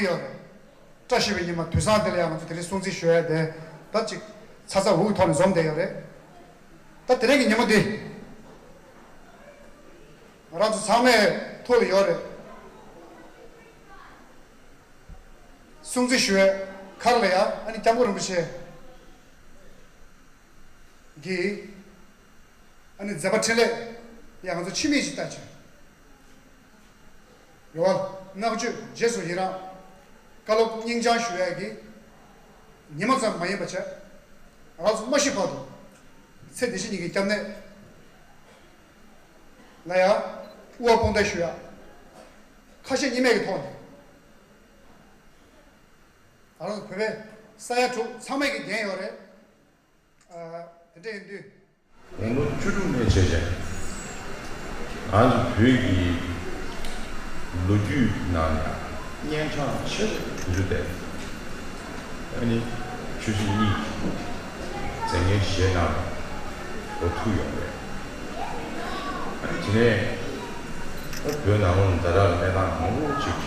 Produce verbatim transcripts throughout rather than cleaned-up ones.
ཡོད་རེད། བཀྲ་ཤིས་པའི་ཉི་མ་དུས་བཟང་འདི་ལ་ཡང་ང་ཚོ་དེ་རིང་སྲུང་བརྩི་ཞུ་ཡ་དེ་ད་ཅིག་ཚ་ཚ་འུར་འུར་ཐོག་ནས་འཛོམས་བསྡད་ཡོད་རེད། ད་དེ་རིང་གི་ཉིན་མོ་འདི་ང་རང་ཚོ་ཚང་མའི་ཐུགས་ལ་ཡོད་རེད། སྲུང་བརྩི་ཞུ་བའི་ཁར་ལ་ཡ་ཨ་ནི་སྐྱབས་མགོན་རིན་པོ་ཆེ་གི་ཨ་ནི་མཛད་པ་འཕྲིན་ལས་ཡ་ང་ཚོ་ཕྱི་མིག་ཅིག་ལྟ་ཅིག་རེ་བ་བསྔགས་བརྗོད་རྗེས་སུ་ཡི་རང་བཀའ་སློབ་སྙིང་བཅངས་ཞུ་ཡ་གི་ཉི་མ་ཙམ་མ་ཡིན་པ་བྱས། ང་ཚོ་མ་ཤི་བར་དུ་ཚེ་འདི་ཕྱི་གཉིས་ཀྱི་སྐྱབས་གནས་ལ་ཡ་དབུ་བ་དཔུང་འདེགས་ཞུ་ཡ། ཁ་ཞེ་གཉིས་མེད་ཀྱི་ཐོག་ནས་ང་རང་ཚོ་བོད་པའི་ས་ཡ་དྲུག་ཚང་མས་ཀྱི་འགན་ཡོད་རེད། ཨ། དེ་འདྲ་ཡིན་དུས། དགུང་ལོ་བཅུ་དྲུག་ནས་བྱས་རྗེས། ང་ཚོ་བོད་ཀྱི་ལོ་རྒྱུས་ནང་ཡང་སྙན་གྲགས་ཆེ་བའི་དུས་ཚོད་དེ། ཨ་ནི་ཆོས་སྲིད་གཉིས་ཀྱི་མཛད་འགན་བཞེས་གནང་ལ་འགོ་ཐུག་ཡོང་བས། ཨ་ནི་དེ་ནས་བོད་ནང་ལོགས་ཛ་དྲག་གནས་སྟངས་མང་པོ་ཅིག་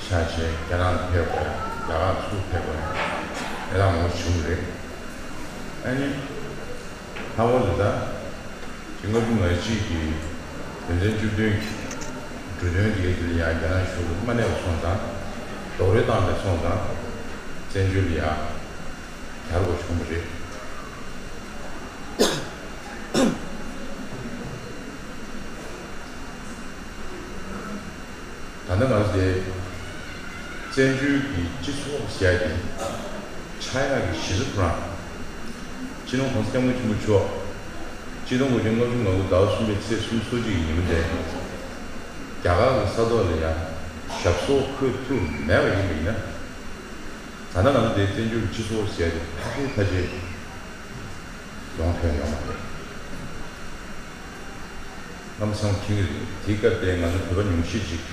ཆགས་བྱས། རྒྱ་ནག་ལ་ཕེབས་དགོས། རྒྱ་གར་ཚུར་ཕེབས་དགོས། གནས་སྟངས་མང་པོ་བྱུང་གི་རེད། ཨ་ནི། ལྷག་པར་དུ་ད་ལྔ་བཅུ་ང་གཅིག་གི་དོན་ཚན་བཅུ་བདུན་གྱི་འབྲུ་དོན་དེ་དེ་ལ་ཡང་རྒྱ་ནག་གཞུང་གིས་མ་གནས་པ་སོང་ཙང་། རྡོག་རོལ་བཏང་བ་སོང་ཙང་། བཙན་བྱོལ་ལ་ཡང་གྱར་དགོས་བྱུང་བ་རེད། ད་ལྟ་ང་ཚོ་དེ་བཙན་བྱོལ་གྱི་སྤྱི་ཚོགས་ཟེར་ཡ་དེ་ཆགས་ཡག་གི་གཞི་རྩ་ཁོ་རང་། སྤྱི་ནོར་༸གོང་ས་༸སྐྱབས་མགོན་ཆེན་པོ་མཆོག་ཆིག་སྟོང་དགུ་བརྒྱ་ལྔ་བཅུ་ང་དགུ་ཟླ་བ་གསུམ་པའི་ཚེས་སུམ་ཅུ་སོ་གཅིག་གི་ཉིན་མོ་དེ། རྒྱ་གར་གྱི་ས་ཐོག་ལ་ཡང་ཞབས་སོར་འཁོད་ཐུབ་མེད་པ་ཡིན་པ་ཡིན་ན། ད་ལྟ་ང་ཚོ་དེ་བཙན་བྱོལ་གྱི་སྤྱི་ཚོགས་ཟེར་ཡ་དེ་ཕལ་ཆེར་ཕལ་ཆེར་ཡོང་ཐོན་ཡོང་མ་རེད། ང་ཚོ་མཁྱེན་གྱི་རེད། དེའི་སྐབས་དེ་ང་ཚོ་བོད་པ་ཉུང་ཤས་ཅིག་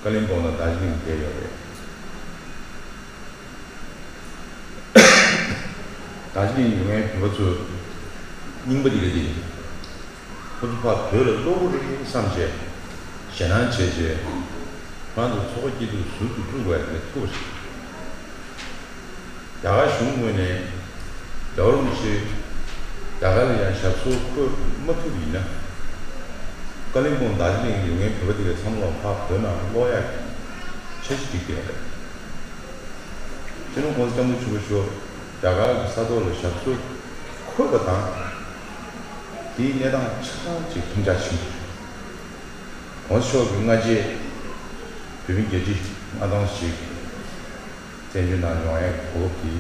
ཀ་ལིམ་པོང་དང་རྡོ་རྗེ་གླིང་བསྡད་ཡོད་རེད། རྡོ་རྗེ་གླིང་ཡོད་མཁན་བོད་པ་ཚོ་རྙིང་པ་འདི་ག་འདི་ཡིན། ཁོ་ཚོ་ཕར་བོད་ལ་བློ་ཁོག་རེ་བསམ་བྱས། ཞེད་སྣང་བྱས་བྱས། ཁོ་རང་ཚོ་འཚོ་བ་སྐྱེལ་དུས་ཟུར་དུ་བཅུག་དགོས་ཡ་མེད་ཐུག་པ་རེད། རྒྱ་གར་གཞུང་ངོས་ནས་རྒྱལ་བ་རིན་པོ་ཆེ་རྒྱ་གར་ལ་ཡང་ཞབས་སོར་འཁོད་མ་ཐུབ་པ་ཡིན་ན། ཀ་ལིམ་པོང་རྡོ་རྗེ་གླིང་ཡོད་མཁན་བོད་པ་དེ་གའི་བསམ་བློ་ཕར་བོད་ནང་ལོག་ཡག་གི་འཆར་གཞི་སྒྲིག་བསྡད་ཡོད་རེད། སྤྱི་ནོར་༸གོང་ས་༸སྐྱབས་མགོན་ཆེན་པོ་མཆོག་རྒྱ་གར་གྱི་ས་ཐོག་ལ་ཞབས་སོར་འཁོད་པ་དང་། དེའི་གནས་སྟངས་ཆ་ཚང་ཅིག་མཐོང་རྒྱ་ཆེན་པོ་རེད། ༸གོང་ས་མཆོག་གི་སྔ་རྗེས་བོད་མི་བརྒྱད་ཁྲི་ལྔ་སྟོང་ཞིག་བཙན་བྱོལ་ནང་ཡོང་ཡག་གི་གོ་སྐབས་དེ་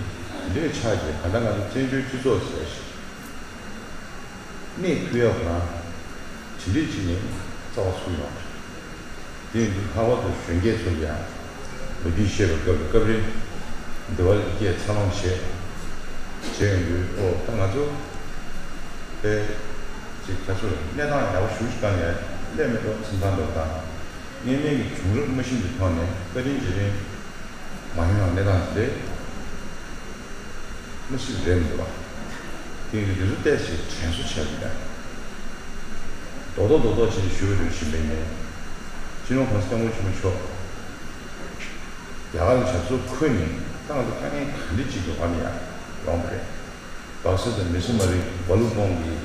འདི་འདྲ་ཆགས་རྗེས། ད་ལྟ་ང་ཚོ་བཙན་བྱོལ་སྤྱི་ཚོགས་ཟེར་ཞིག་གནས་ཐུབ་ཡག་ཁོ་རང་དེ་འདྲས་བྱས་ནས་རྩ་བ་ཚུགས་ཡོང་བ་རེད། དེ་ཡིན་དུས་ལྷག་པར་དུ་གཞོན་སྐྱེས་ཚོ་ལ་ཡང་ལོ་རྒྱུས་བཤད་པའི་སྐབས་ལ་སྐབས་རེ་འདི་བ་ལ་སྐད་འཚར་ལོངས་བྱས། བྱས་ཡོང་དུས་ཨོ་ད་ང་ཚོ་དཔེ་ཅིག་ཁ་ཚུར་གནས་སྟངས་ཡག་པོ་ཞེ་པོ་ཅིག་གང་ཡང་སླེབས་མེད་འགྲོ་བསམ་སྟངས་འདྲ་བོ་དང་། གནད་སྨིན་གྱི་བྱུང་རབས་མ་ཤེས་པའི་ཐོག་ནས་བཀའ་དྲིན་རྗེས་དྲན་མ་ཡོང་ཡང་གནས་སྟངས་དེ་འདྲས་མ་ཤེས་རེད་མི་འདུག་བ། དེ་ཡིན་དུས་འདི་ཚོ་ཏོག་ཙམ་དྲན་གསོ་བྱས་པ་ཡིན་ན། རྡོག་རྡོག་རྡོག་རྡོག་བྱས་ནས་ཞུ་བ་རེད་བཞིན་པ་ཡིན་ནའི། སྤྱི་ནོར་༸གོང་ས་༸སྐྱབས་མགོན་ཆེན་པོ་མཆོག་རྒྱ་གར་ལ་ཞབས་སོར་འཁོད་ནས་ད་ང་ཚོ་དཀའ་ངལ་ག་འདྲ་ཅིག་གི་འོག་ནས་ཡར་ཡོང་བ་རེད། སྦག་ས་དང་མི་ས་མ་རི་བ་ལུ་སྦོམ་གྱི་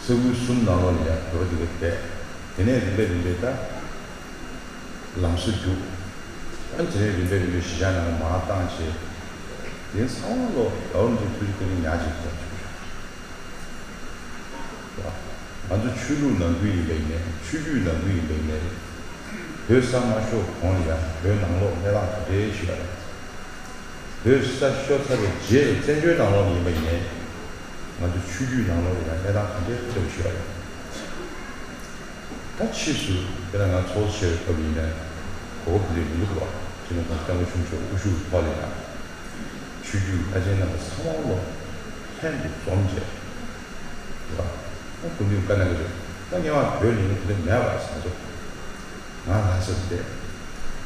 ས་ཁུལ་གསུམ་ནང་ལོགས་ལ་ཡང་བོད་པ་དེ་ག་བསྡད། དེ་ནས་རིམ་པས་རིམ་པས་ད་ལམ་སང་རྒྱུགས། ཨ་ནི་དེ་ནས་རིམ་པས་རིམ་པས་གཞིས་ཆགས་ནང་ལ་མར་བཏང་བྱས། དེ་ཚང་མ་ལོ་ཡར་འཛུགས་ཐུབ་རྒྱུ་དེ་ནི་ཉག་ཅིག་ཐོན་བྱུང་། ང་ཚོ་ཆོས་ལུགས་ནང་ཁུལ་ཡིན་པ་ཡིན་ནའི་ཆོས་བརྒྱུད་ནང་ཁུལ་ཡིན་པ་ཡིན་ནའི། བོད་ས་མ་ཤོར་གོང་ལ་ཡང་བོད་ནང་ལོགས་གནས་སྟངས་ག་འདྲས་ཤིག་ཡོད་རེད། བོད་ས་ཤོར་ཚར་བའི་རྗེས་ལ་བཙན་བྱོལ་ནང་ལོགས་ཡིན་པ་ཡིན་ནའི། ང་ཚོ་ཆོས་བརྒྱུད་ནང་ལོགས་ལ་ཡང་གནས་སྟངས་ག་འདྲས་ཐོན་ཤེས་པ་རེད། ད་ཕྱིས་སུ་དཔེར་ན་ང་ཚོགས་གཙོ་བྱས་པའི་སྐབས་ཡིན་ནའི་གོ་སྐབས་དེ་འདྲས་མི་འདུག་པ། སྤྱི་ནོར་༸གོང་ས་༸སྐྱབས་མགོན་ཆེན་པོ་མཆོག་དབུ་བཞུགས་ཐོག་ལ་ཡང་ཆོས་བརྒྱུད་བླ་ཆེན་རྣམ་པ་ཚང་མ་ལོ་ལྷན་དུ་འཛོམས་བྱས། ད་སྐུ་མདུན་བཀའ་གནང་གི་རེད། ད་སྔོན་མ་བོད་ལ་ཡིན་ན་དེ་འདྲ་མེད་པ་ཟེར་ཚོ། ང་ལྷ་སར་བསྡད།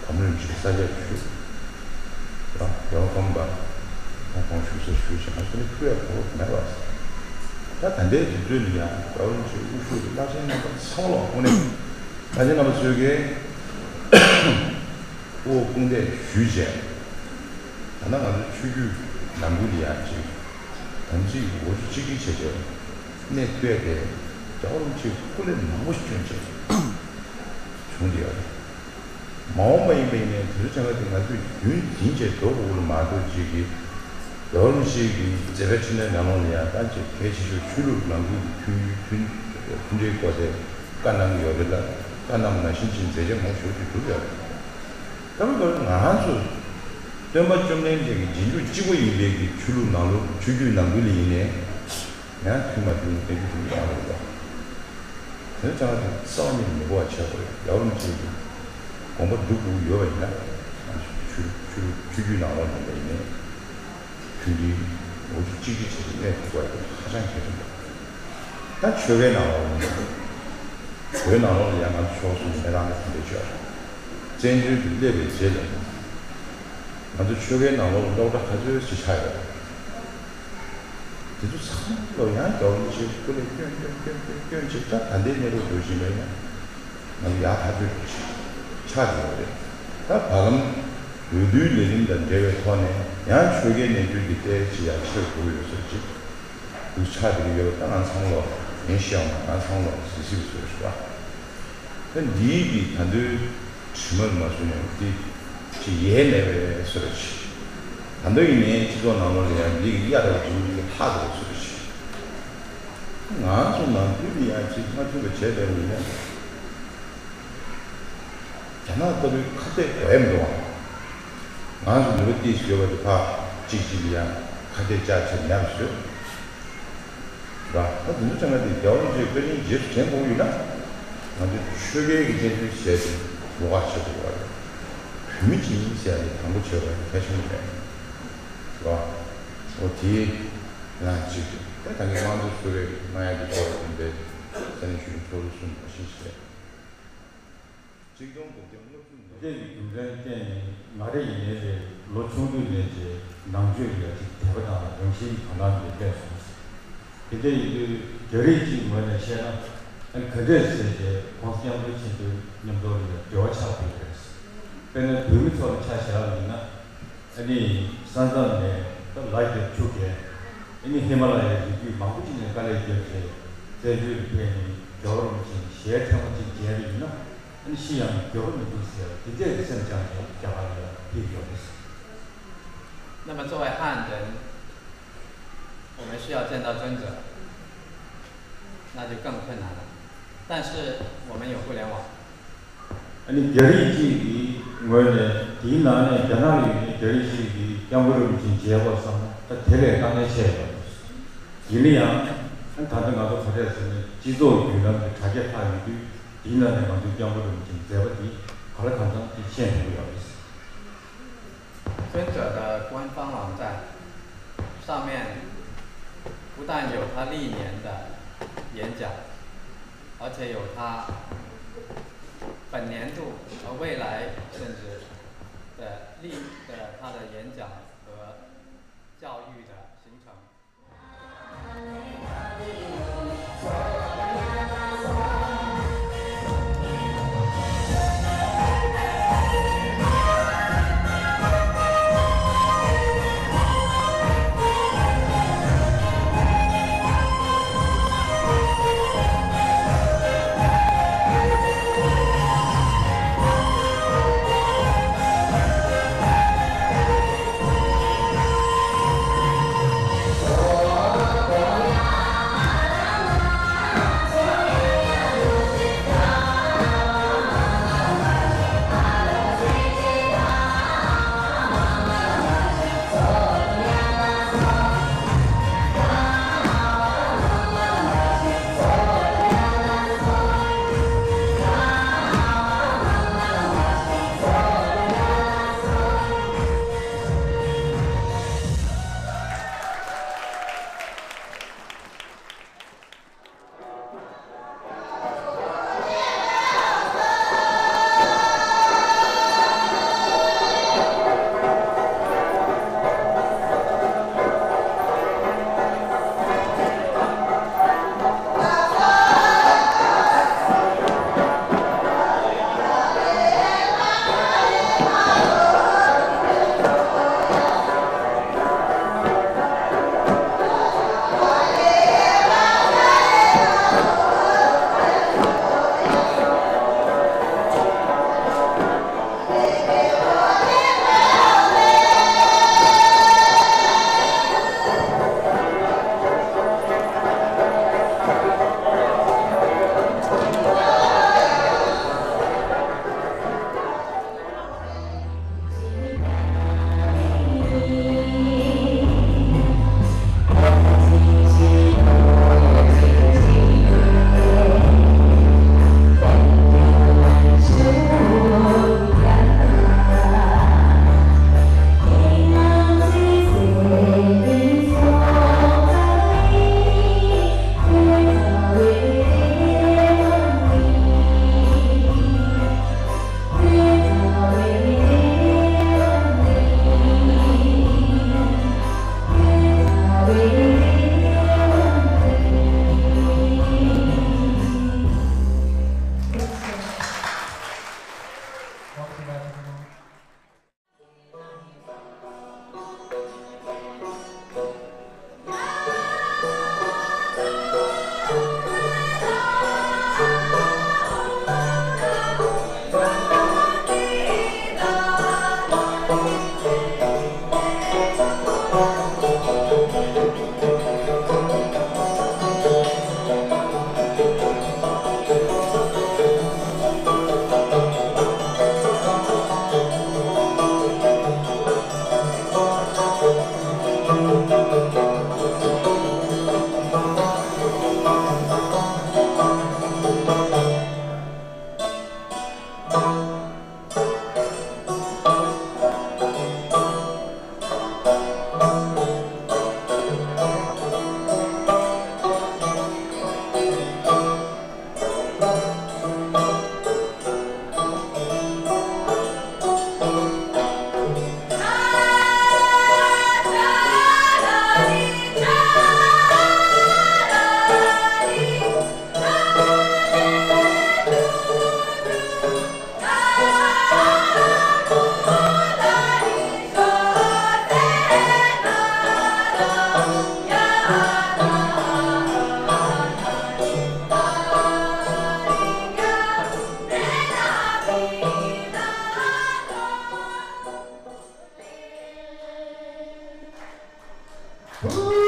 གོང་མ་རིན་པོ་ཆེ་ས་སྐྱར་བཞུགས། རྒྱལ་བ་ཀརྨ་པ་ཁོང་ཁོང་བཞུགས་སར་བཞུགས་བྱས། ང་ཚོ་ནི་ཐུག་ཡག་གོ་སྐབས་མེད་པ་ཟེར། ད་ད་ལྟའི་དུས་ཚོད་འདི་ཡང་རྒྱལ་བ་རིན་པོ་ཆེ་དབུ་བཞུགས་ཀྱི་བླ་ཆེན་རྣམ་པ་ཚང་མ་ལ་དངོས་གནས་བླ་ཆེན་རྣམ་པ་ཚོས་ཀྱིས་ སྐུ་འོ་སྐུ་འདེགས་ཞུས་བྱས། ད་ལྟ་ང་ཚོ་ཆོས་བརྒྱུད་ནང་ཁུལ་ལ་ཡང་ཅིག་དམ་ཚིག་འོ་ཆུ་གཅིག་སྒྲིལ་བྱས་བྱས་གནས་བསྟོད་དེ། རྒྱལ་བ་རིན་པོ་ཆེའི་སྐུ་ལས་མང་པོ་ཞིག་བསྐྱོན་བྱས་བྱུང་བསྡད་ཡོད་རེད། མ་འོངས་པ་ཡིན་པ་ཡིན་ནའི་དེ་ཚོ་ཆ་ཚང་དེ་ང་ཚོས་རྒྱུན་འཛིན་བྱས་འགྲོ་དགོས་ལ་མ་གཏོགས་ཅིག་གིས། རྒྱལ་བ་རིན་པོ་ཆེ་གི་མཛད་པའི་འཕྲིན་ལས་ནང་ལོགས་ལ་ཡང་ད་ཅིག་གལ་ཆེ་ཤོས་ཆོས་ལུགས་ནང་ཁུལ་གྱི་མཐུན་མཐུན་མཐུན་སྒྲིལ་སྐོར་དེ་བཀའ་གནང་གི་ཡོད་རེད་ལ། བཀའ་གནང་བ་ནང་བཞིན་ཅིག་མཛད་རྗེས་མང་པོ་ཞེ་པོ་ཅིག་བསྒྲུབས་ཡོད་རེད། ད་མི་འདུག་ང་ཚོ་སྟོན་པ་བཅོམ་ལྡན་འདས་ཀྱི་རྗེས་འཇུག་གཅིག་པ་ཡིན་པའི་གི་ཆོས་ལུགས་ནང་ལོགས་ཆོས་བརྒྱུད་ནང་ཁུལ་ལ་ཡིན་ནའི་ཡང་མཐུན་མ་མཐུན་གནས་ཚུལ་དེ་འདྲ་ཡོང་རེད་པ། དེ་ནི་ཅང་དེ་རྩ་བ་ཉིད་ནས་མི་གོ་བ་བྱས་པ་རེད། རྒྱལ་བ་རིན་པོ་ཆེ་གི་དགོངས་པ་སྒྲུབ་དགོས་ཀྱི་ཡོད་པ་ཡིན་ན། ཆོས་ཆོས་ཆོས་བརྒྱུད་ནང་ལོགས་ཡིན་པ་ཡིན་ནའི་མཐུན་སྒྲིལ་འོ་ཆུ་གཅིག་སྒྲིལ་བྱས་ཏེ་གནས་ཐུབ་པ་དེ་ཧ་ཅང་གལ་ཆེན་པོ་རེད། ད་ཆོལ་ཁའི་ནང་ལོགས་ཡིན་ན། བོད་ནང་ལོགས་ལ་ཡང་ང་ཚོ་ཆོལ་ཁ་གསུམ་གྱི་གནས་སྟངས་དེ་དེ་འདྲ་ཆགས་རེད། བཙན་བྱོལ་དུ་སླེབས་པའི་རྗེས་ལ་ང་ཚོ་ཆོལ་ཁའི་ནང་ལོགས་ལ་སློབ་གྲྭ་ག་ཚོད་ཅིག་ཆགས་ཡོད་རེད། དེ་ཚོ་ཚང་མ་ལོ་ཡང་རྒྱལ་བ་རིན་པོ་ཆེའི་སྐུ་ལས་བསྐྱོན་བསྐྱོན་བསྐྱོན་བསྐྱོན་བསྐྱོན་བྱས། ད་ད་ལྟའི་གནས་ལུགས་འགྲོ་བཞིན་པ་ཡིན་ན་ང་ཚོ་ཡར་ཐག་ཆོད་ཆགས་ཆགས་ཀྱི་ཡོད་རེད། ད་བར་ལམ་འོས་བསྡུའི་ལས་རིམ་དང་འབྲེལ་བའི་ཐོག་ནས་ཡང་ཆོལ་ཁའི་གནས་ཚུལ་འདི་ཏོག་ཙམ་ཡར་ཆེར་འགྲོ་གི་ཡོད་ཟེར་ཅིག་འདུག་ཆགས་བསྡད་ཀྱི་ཡོད་པ། ད་ང་ཚང་མ་ལོ་ཡིན་ཤེས་ཡོང་ན་ང་ཚང་མ་ལོ་གཟི་བརྗིད་བཟོས་ཤག་ད་འདིའི་གི་ད་དུང་དྲི་མ་མ་བཟོས་ནས་འདི་ཅི་ཡས་མེད་པའི་བཟོ་འདྲ་ཅིག་ད་དུང་ཡིན་ནའི་སྤྱི་ཚོགས་ནང་ལོགས་ལ་ཡང་འདི་གི་གཡའ་འདྲ་བོ་ཅིག་འདི་ལྷག་འདྲ་བོ་བཟོ་འདྲ་ཅིག་ང་ཚོ་ནང་ཁུལ་ལ་ཡང་ཅིག་མ་མཐུན་པ་བྱས་པའི་ངོས་ནས་རྒྱ་ནག་ལྟ་བུའི་ཁ་གཏད་དགོས་ཡ་མི་འདུག་ཨང་། ང་ཚོ་ནུས་པ་ཏོག་ཙམ་ཡོད་པ་དེ་ཕར་གཅིག་གཅིག་ལ་ཡང་ཁ་གཏད་བཅག་བྱས་མེད་པ་བཟོས། ར། ད་དེ་ཚོ་ཚང་མ་དེ་རྒྱལ་བ་རིན་པོ་ཆེའི་བཀའ་དྲིན་རྗེས་སུ་དྲན་དགོས་ཡོད་ན། ང་ཚོས་ཆོལ་ཁའི་གི་གནས་ཚུལ་བྱས་ཏེ་ལོགས་ཀ་བྱེད་དགོས་པ་རེད། བོད་མི་གཅིག་ཡིན་ཟེར་ཡ་དེ་དང་པོ་བྱས་པ་གལ་ཆེན་པོ་རེད། ར། འོ་དེ་ཡང་གཅིག་རེད། ད་ད་གིན་དམངས་གཙོའི་སྲོལ་རྒྱུན་མ་ཡ་གི་ཐོག་ལ་ཡིན་པའི་ས་གནས་གཞོན་ནུ་ཚོགས་གཙོ་གསུམ་ནང་བཞིན་བྱས། གཅིག་སྟོང་དགུ་བརྒྱ་ལྔ་བཅུ་ང་། དེ་ཡི་རྒྱུ་མཚན་བརྟེན་ནས་ང་རེ་ཡིན་ནའི་རེད། ལོ་ཆུང་དུས་ནས་ཀྱི་ནང་ཆོས་ལ་ཅིག་དད་པ་དང་རང་བཞིན་གང་ལ་འདི་སླེབས་སོང་། དེ་འདྲ་ཡིན་དུས་རྒྱ་རིགས་ཀྱི་ངོས་ནས་བཤད་ན་ཨ་ནི་ག་འདྲས་ཟེར་ཏེ་ཁོང་སྐྱབས་མགོན་ཆེན་པོའི་མཉམ་དུ་ལ་འབྲེལ་བ་ཆགས་ཐུབ་ཀྱི་རེད། དཔེར་ན་བོད་མི་ཚོ་ལ་ཆ་བཞག་པ་ཡིན་ན། ཨ་ནི་ས་མཚམས་ནས་ད་ལ་རྒྱབ་ཆུ་རྒྱབ། ཨ་ནི་ཧི་མ་ལ་ཡའི་རི་རྒྱུད་མང་པོ་ཅིག་ནས་དཀའ་ལས་བརྒྱབ་རྗེས་བཙན་བྱོལ་དུ་ཕེབས་ནས་རྒྱལ་བ་རིན་པོ་ཆེ་ཞལ་ཕྲེང་བ་ཅིག་མཇལ་བ་ཡིན་ན། ཨ་ནི་ཤི་ཡང་འགྱོད་པ་མི་འདུག་ཟེར་དེ་འདྲས་ཀྱི་སེམས་བཅངས་ནས་རྒྱ་གར་ལ་ཕེབས་ཡོད་རེད། 那么作为汉人，我们需要见到尊者，那就更困难了。但是我们有互联网。 ཨ་ནི་རྒྱ་རིགས་གཅིག་གི་ངོས་ནས་དེའི་ནང་ནས་རྒྱ་ནག་ལ་ཡོད་པའི་རྒྱ་རིགས་གཅིག་གིས་སྐྱབས་མགོན་རིན་པོ་ཆེ་མཇལ་དགོས་བསམ་ན་ད་དེ་ལས་དཀའ་ངལ་ཆེ་ཡོད་རེད། ཡིན་ན་ཡང་ཨ་ནི་ད་ལྟ་ང་ཚོ་ག་འདྲས་ཟེར་ན་སྤྱི་ཚོགས་བརྒྱུད་ལམ་གྱི་དྲ་རྒྱ་ཁག་ཡོད་དུས་དེའི་ནང་ནས་ང་ཚོའི་སྐྱབས་མགོན་རིན་པོ་ཆེ་མཛད་པ་དེ་ག་ལ་གང་འཚམ་དེ་ཤེས་ཐུབ་ཀྱི་ཡོད་རེད། 尊者的官方网站上面不但有他历年的演讲，而且有他本年度和未来甚至的历的他的演讲和教育的行程。མཉམ་དུ་ཡིན།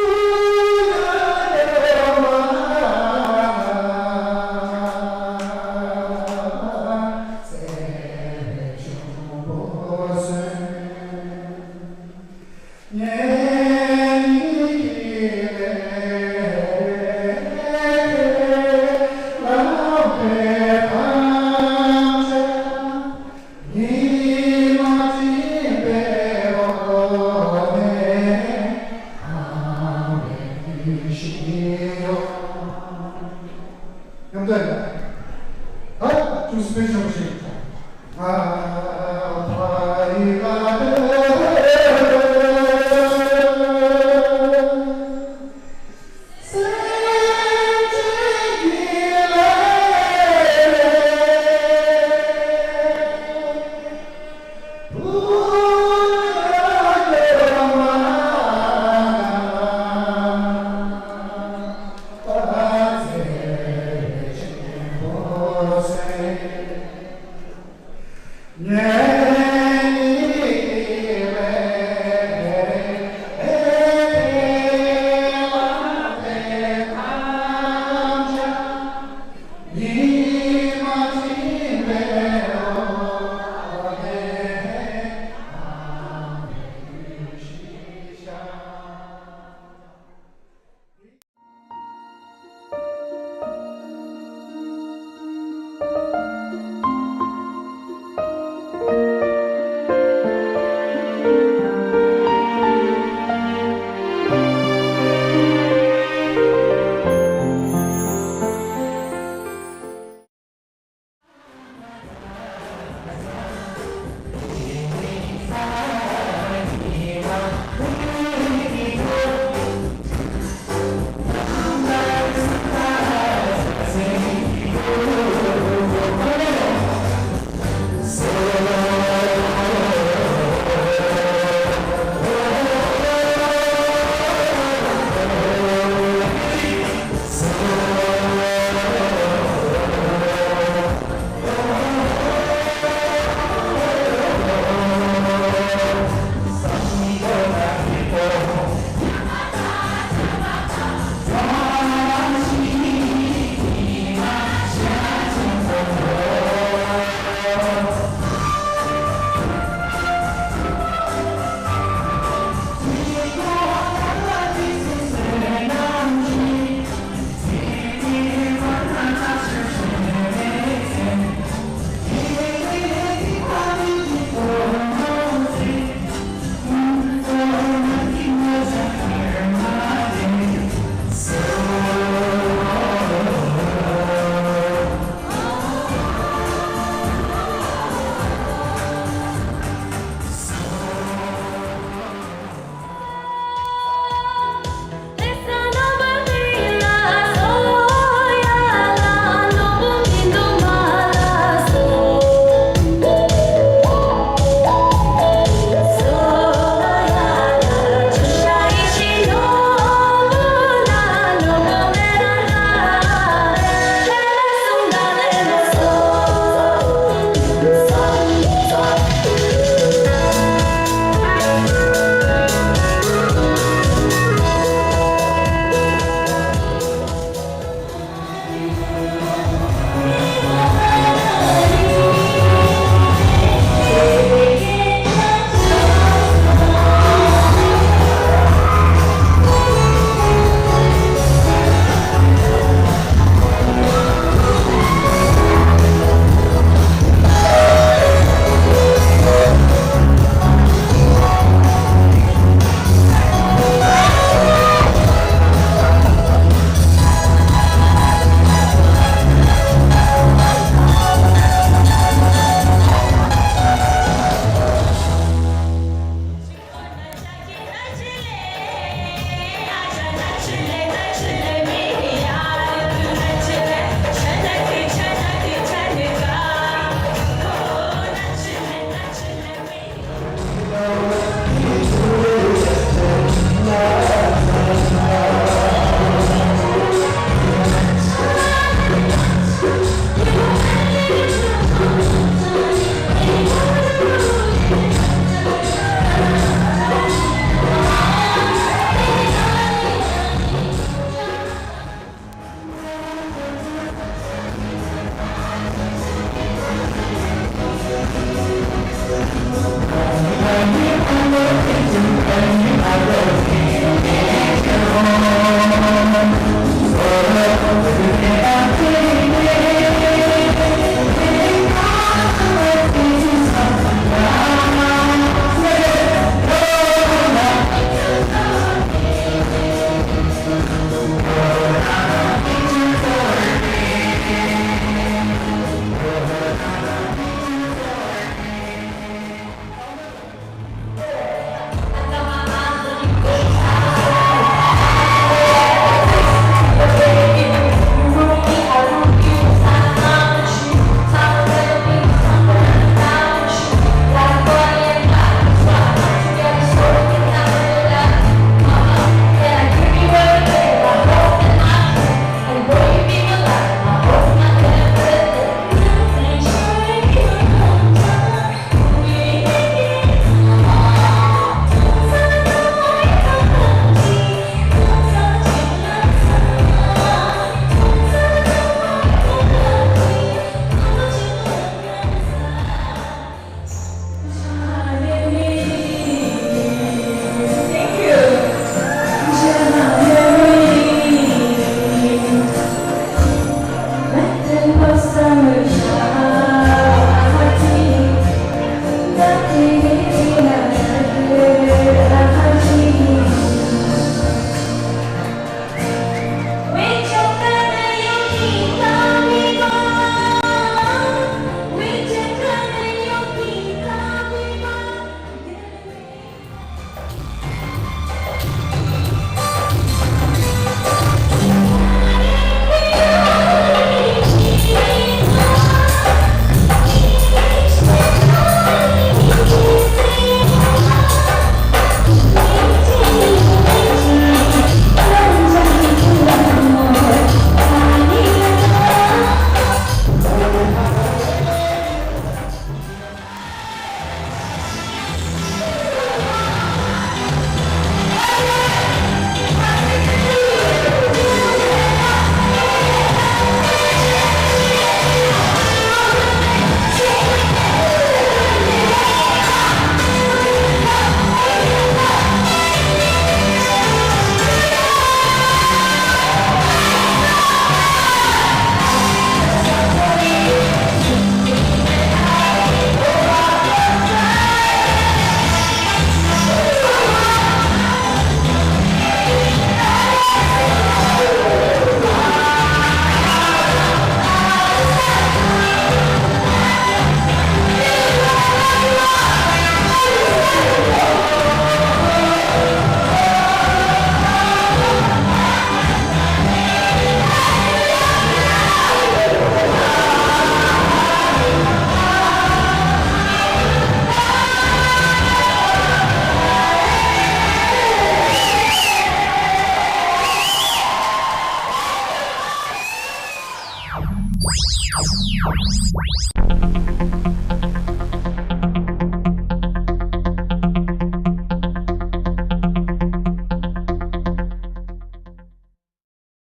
ད་ཅུང་སྤེ་ཤལ་ཞིག